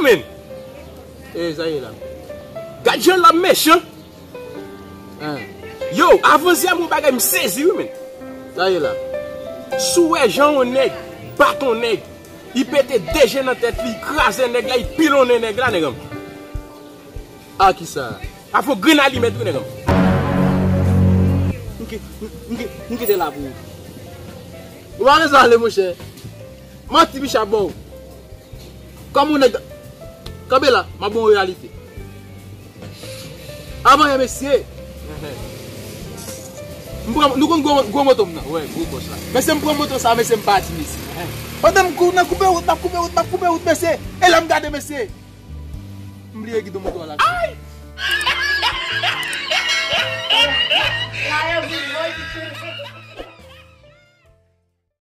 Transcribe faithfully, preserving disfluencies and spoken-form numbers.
Men. E, sa ye la. Gad jan l ap mechan. Hein. Yo, avan zyè m yon bagay m sezi wi men. Sa ye la. Si w wè jan yon nèg bat yon nèg, li pete de je nan tèt li, li kraze nèg la, li pilonnen nèg la, nèg an m. A kisa? Avon grenn alimèt wi nèg an m. M ki-, m, m ki-, m kite la pou ou. Ou pa bezwen ale, monchè. Manti Bicha ba w. Kòm yon nèg. Kanpe la, m ap ba w yon reyalite. Avan yè, mesye. M pran, nou konn gwo, gwo moto m nan. Wè, gwo bòs la. Mesye, m pran moto sa, mesye, m pati, mesye. Pandan m kou-, nan koupe wout, m ap koupe wout, m ap koupe wout, mesye. E lè m gade, mesye. M bliye gidon moto a la. Ay!